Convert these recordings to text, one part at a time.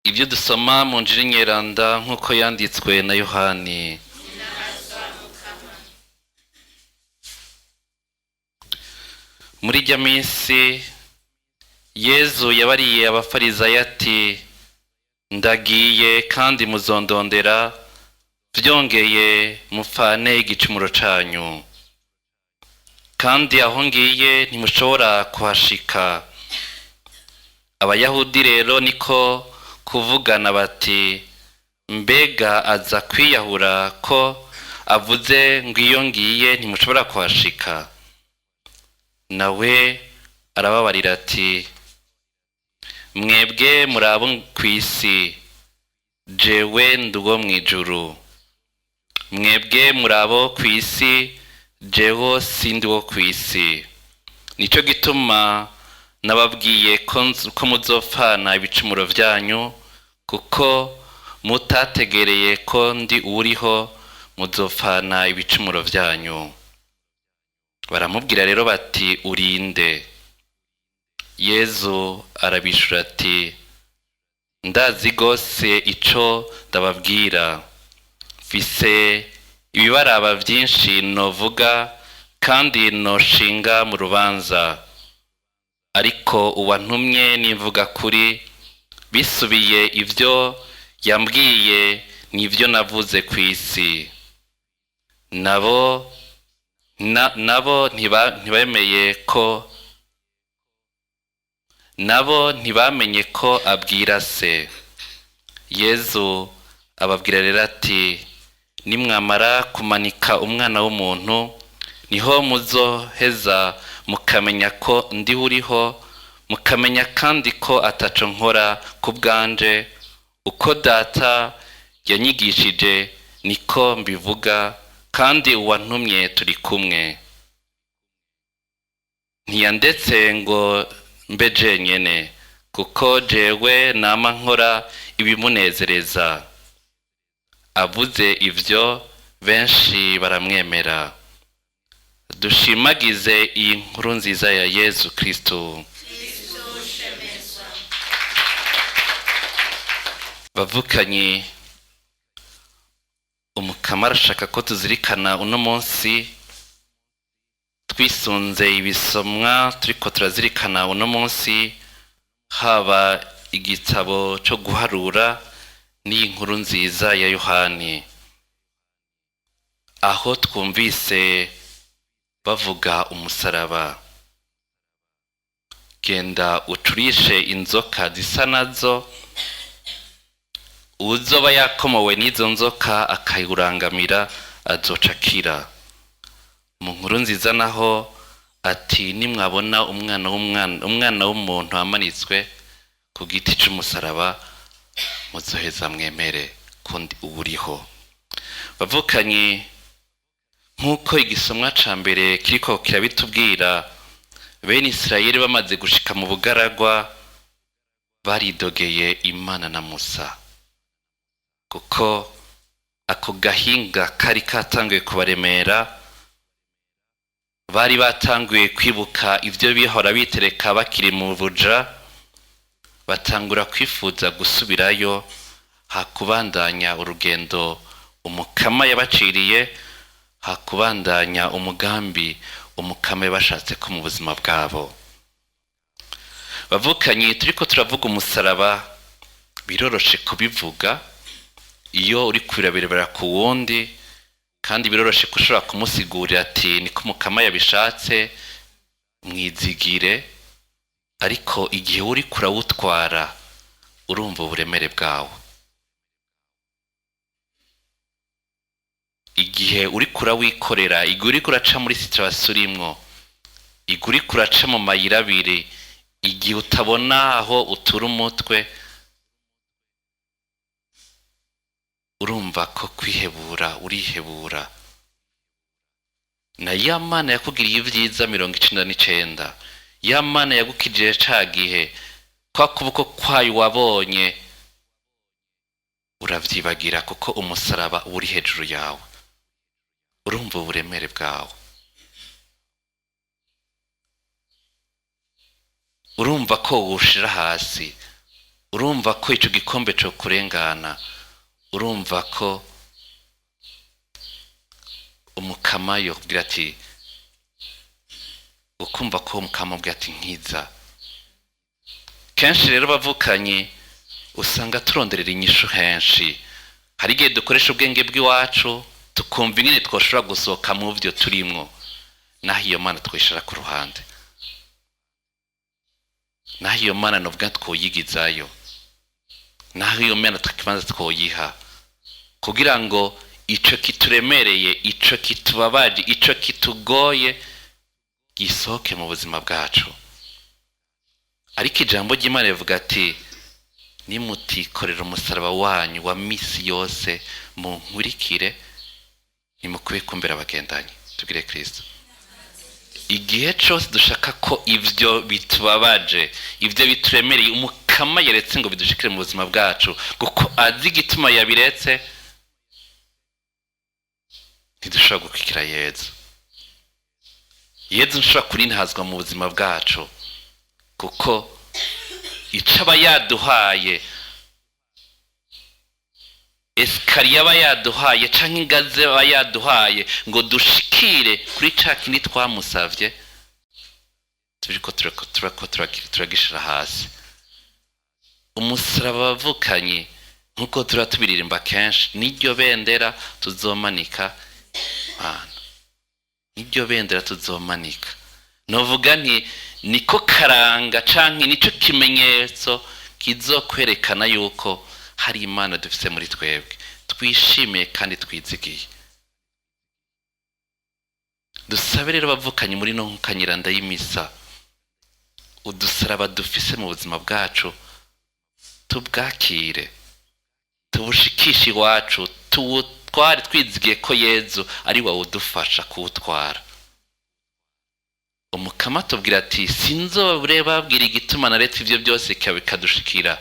Ibyo dusoma mu Njiri Nyeranda nk'uko yanditswe na Yohani. Muri ijya minsi Yezu yabariye abafarizayo ati: "Ndagiye kandi muzondondera, vyongeye mupfane igicumuro canyu. Kandi aho ngiye ntimushobora kuhashika." Abayahudi rero niko kuvugana bati: "Mbega aza kwiyahura ko avuze ngo iyo ngiye ntimushobora kuhashika?" Nawe arababarira ati: "Mwebwe muri abo kw'isi, jewe ndi uwo mw'ijuru. Mwebwe muri abo kw'isi, jewe sindi uwo kw'isi. Nico gituma nababwiye ko muzopfana ibicumuro vyanyu, kuko mutategereye ko ndi uwuriho, muzopfana ibicumuro vyanyu." Baramubwira rero bati: "Urinde?" Yezu arabishura ati: "Ndazi gose ico ndababwira, mfise ibibaraba vyinshi novuga kandi noshinga mu rubanza, ariko uwantumye nimvuga kuri, bisubiye ivyo yambwiye nivyo navuze kw'isi." Nabo ntibemeye ko nabo ntibamenye ko abwira se. Yezu ababwira rero ati: "Nimwamara kumanika Umwana w'umuntu, niho muzoheza mukamenya ko ndi uriho, mukamenya kandi ko ataco nkora ku bwanje, uko Data yanyigishije niko mbivuga, kandi uwantumye turi kumwe. Ntiyandetse ngo mbe jenyene, kuko jewe nama nkora ibimunezereza." Avuze ivyo, benshi baramwemera. Dushimagize iyi nkuru nziza ya Yezu Kristu. Bavukanyi, Umukama arashaka ko tuzirikana uno munsi, twisunze ibisomwa turiko turazirikana uno munsi, haba igitabo co guharura n'iyi nkuru nziza ya Yohani, aho twumvise bavuga umusaraba. Genda ucurishe inzoka zisa nazo, uwuzoba yakomowe n'izo nzoka akayirangamira azoca akira. Mu nkuru nziza naho ati: "Nimwabona umwana w'umuntu amanitswe ku giti c'umusaraba, muzoheza mwemere ko ndi uwuriho." Bavukanyi, nk'uko igisomwa ca mbere kiriko kirabitubwira, bene Isirayeli bamaze gushika mu bugaragwa baridogeye Imana na Musa, kuko ako gahinga kari katanguye kubaremera. Bari batanguye kwibuka ivyo bihora bitereka bakiri mu buja, batangura kwifuza gusubirayo hakubandanya urugendo Umukama yabaciriye, hakubandanya umugambi Umukama yabashatse ko mu buzima bwabo. Bavukanyi, turiko turavuga umusaraba, biroroshe kubivuga iyo uri kurabirebera ku wundi, kandi biroroshe ko ushobora kumusigurira ati: "Niko Umukama yabishatse, mwizigire." Ariko igihe uri kurawutwara urumva uburemere bwawo. Igihe uri kurawikorera, igihe uri kuraca muri situation urimwo, igihe uri kuraca mu mayira abiri, igihe utabona aho utura umutwe, urumva ko kwihebura, urihebura. Na ya Mana yakugiriye ibyiza 99, ya Mana yagukijije ca gihe, kwa kuboko kwayo wabonye, uravyibagira, kuko umusaraba uri hejuru yawe. Urumva uburemere bwawe, urumva ko wushira hasi. Urumva ko ico gikombe co kurengana, urumva ko umukama yokubwira ati, ukumva ko umukama ubwira ati nkiza. Kenshi rero bavukanye usanga turonderera inyishu henshi. Hari igihe dukoresha ubwenge bw'iwacu tukumva ingene twoshobora gusohoka mu byo turimwo, naho iyo mana twishira ku ruhande, naho iyo mana novuga twoyigizayo, naho iyo mana tukibanza twoyiha, kugira ngo ico kituremereye, ico kitubabaje, ico kitugoye gisohoke mu buzima bwacu. Ariko ijambo ry'Imana rivuga ati nimutikorera umusaraba wanyu wa misi yose munkurikire, nimukwiye kumbera abagendanyi. Tugire Kristo. Igihe cose dushaka ko ivyo bitubabaje, ivyo bituremereye, umukama yeretse ngo bidushikire mu buzima bwacu, kuko azi igituma yabiretse, ntidushobora gukurikira Yezu. Yezu nshobora kurintazwa mu buzima bwacu, kuko ico aba yaduhaye, esikariye aba yaduhaye canke ingazi aba yaduhaye ngo dushikire kuri ca kindi twamusavye, turiko turagishira hasi. Umusaraba wavukanye, nkuko tura tubiririmba kenshi, niryo bendera tuzomanika Mana, niryo bendera tuzomanika. Novuga nti niko karanga canke nico kimenyetso kizokwerekana yuko hari Imana dufise muri twebwe, twishimiye kandi twizigiye. Dusabe rero bavukanye muri no nkanyiranda y'imisa, udusaraba dufise mu buzima bwacu tubwakire, tubushikishe iwacu, tuwutware twizigiye ko Yezu ari we udufasha kuwutwara. Umukama tubwira ati sinzobure babwira igituma naretse ivyo byose bikadushikira.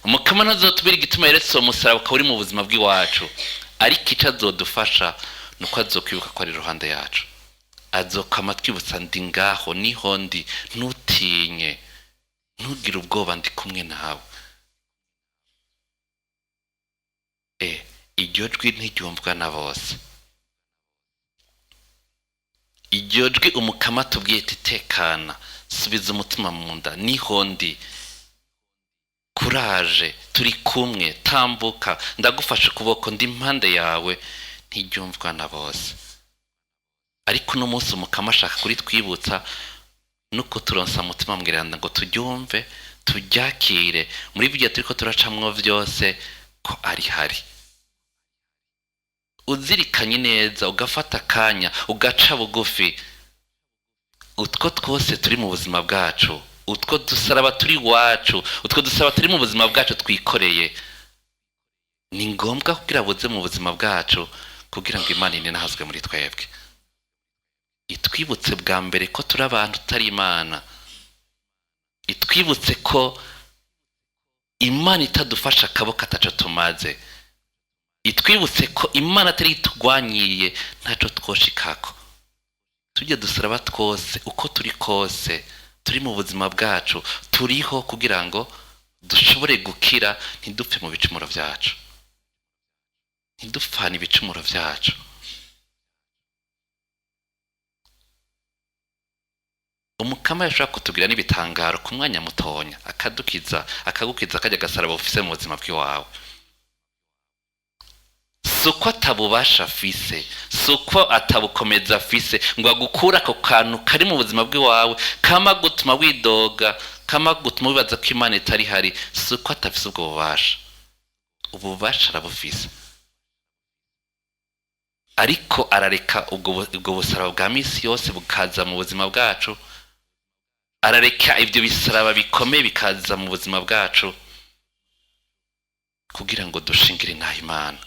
Umukama ntazotubwira igituma yaretse uwo musaraba ukaba uri mu buzima bw'iwacu, ariko ico azodufasha nuko azokwibuka ko ari iruhande yacu, azokama twibutsa ndi ngaho, niho ndi, ntutinye, ntugire ubwoba, ndi kumwe nawe. Iryo jwi ntiryumvwa na bose. Iryo jwi umukama tubwiye ati tekana, subiza umutima mu nda, niho ndi, kuraje, turi kumwe, tambuka, ndagufashe ukuboko, ndi impande yawe, ntiryumvwa na bose. Ariko uno munsi umukama ashaka kuri twibutsa nuko turonsa umutima mweranda ngo turyumve, turyakire muri ibyo turiko turacamwo vyose ko ari hari. Uzirikanye neza, ugafata akanya, ugaca bugufi, utwo twose turi mu buzima bwacu, utwo dusaraba turi iwacu, utwo dusaraba turi mu buzima bwacu twikoreye, ni ngombwa kugira buze mu buzima bwacu, kugira ngo Imana inenahazwe muri twebwe. Itwibutse bwa mbere ko turi abantu tutari Imana, itwibutse ko Imana itadufasha akaboko ataco tumaze, itwibutse ko Imana atari itugwanyiriye ntaco twoshikako. Tujye dusaraba twose uko turi kose turi mu buzima bwacu, turiho kugira ngo dushobore gukira, ntidupfe mu bicumuro vyacu, ntidupfane ibicumuro vyacu. Umukama yashobora kutugira n'ibitangaro ku mwanya mutonya, akadukiza, akagukiza kajya gasaraba ufise mu buzima bw'iwawe. Suko atabubasha afise, suko atabukomeza afise ngo agukure ako kantu kari mu buzima bw'iwawe, kama gutuma widoga, kama gutuma wibaza ko Imana itari hari. Suko atafise ubwo bubasha, ububasha arabufise, ariko arareka ubwo busaraba bwa misi yose bukaza mu buzima bwacu, arareka ibyo bisaraba bikomeye bikaza mu buzima bwacu, kugira ngo dushingire inaha Imana,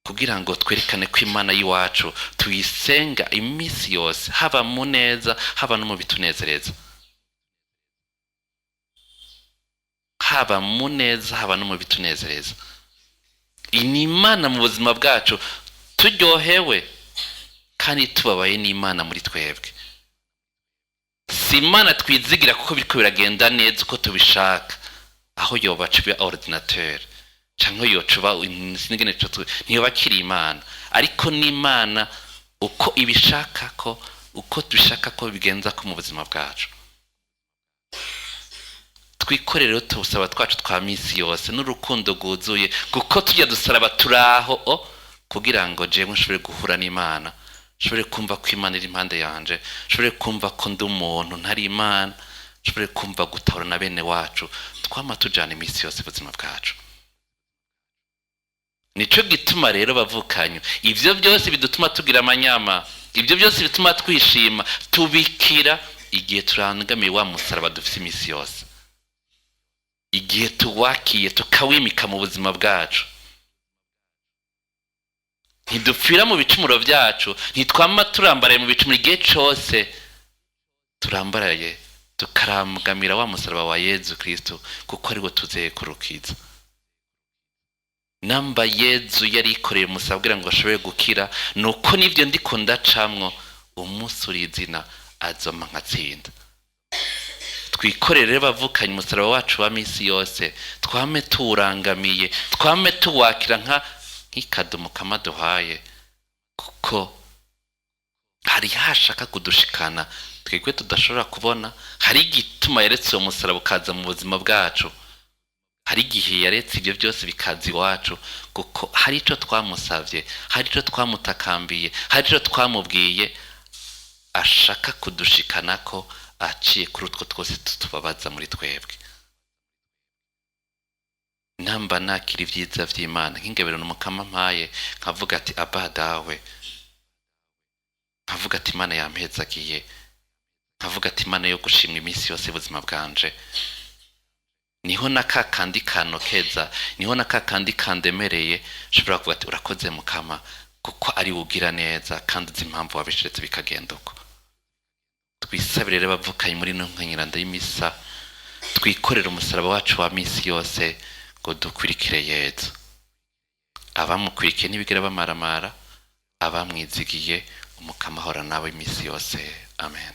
kugira ngo twerekane ko Imana y'iwacu tuyisenga iminsi yose, haba mu neza, haba no mu bitunezereza, haba mu neza, haba no mu bitunezereza. Ni Imana mu buzima bwacu, turyohewe kandi tubabaye n'Imana muri twebwe. Si Imana twizigira kuko biriko biragenda neza uko tubishaka, aho yoba cuba ordinateur canke yocuba sinigene ntiyoba akiri Imana, ariko n'Imana uko ibishaka ko, uko dushaka ko bigenza ko mu buzima bwacu. Twikorere rero tubusaba twacu twa misi yose n'urukundo rwuzuye, kuko tujya dusaraba turaho o kugira ngo jewe nshobore guhura n'Imana, nshobore kumva ko Imana iri impande yanje, nshobore kumva ko ndi umuntu ntari Imana, nshobore kumva gutahura na bene wacu twama tujana iminsi yose ubuzima bwacu. Nico gituma rero bavukanyu, ivyo byose bidutuma tugira amanyama, ibyo byose bituma twishima, tubikira igihe turangamiye wa musaraba dufise iminsi yose, igihe tuwakiye tukawimika mu buzima bwacu. Ntidupfira mu bicumuro byacu, ntitwama turambaraye mu bicumuro. Igihe cose turambaraye tukarangamira wa musaraba wa Yezu Kristo, kuko ariwo tuzekurukiza. Namba Yezu yarikoreye umusaraba kugira ngo ashobore gukira, nuko n'ivyo ndiko ndacamwo umunsi uri izina azoma nkatsinda. Twikorere rero bavukanye umusaraba wacu wa misi yose, twame tuwurangamiye, twame tuwakira nk'ikadumu kamaduhaye, kuko hari hashaka kudushikana twebwe tudashobora kubona. Hari igituma yaretse uwo musaraba ukaza mu buzima bwacu, hari igihe yaretse ibyo byose bikaza iwacu, kuko hari ico twamusavye, hari ico twamutakambiye, hari ico twamubwiye ashaka kudushikanako aciye kuri utwo twose tutubabaza muri twebwe. Namba nakira ibyiza vy'Imana nk'ingabiro n'Umukama mpaye, nkavuga ati aba dawe, nkavuga ati Imana yampezagiye, nkavuga ati Imana yo gushimwa iminsi yose y'ubuzima bwanje, niho na ka kandi kanokeza, niho na ka kandi kandemereye nshobora kuvuga ati urakoze Mukama, kuko ari ugira neza kandi uzi impamvu wabishiretse bikagenda uko. Twisabire rero bavukanye muri ino nkanyiranda y'imisa, twikorere umusaraba wacu wa misi yose ngo dukurikire Yezu. Abamukurikiye ntibigera bamaramara, abamwizigiye Umukama ahora nawe imisi yose. Amen.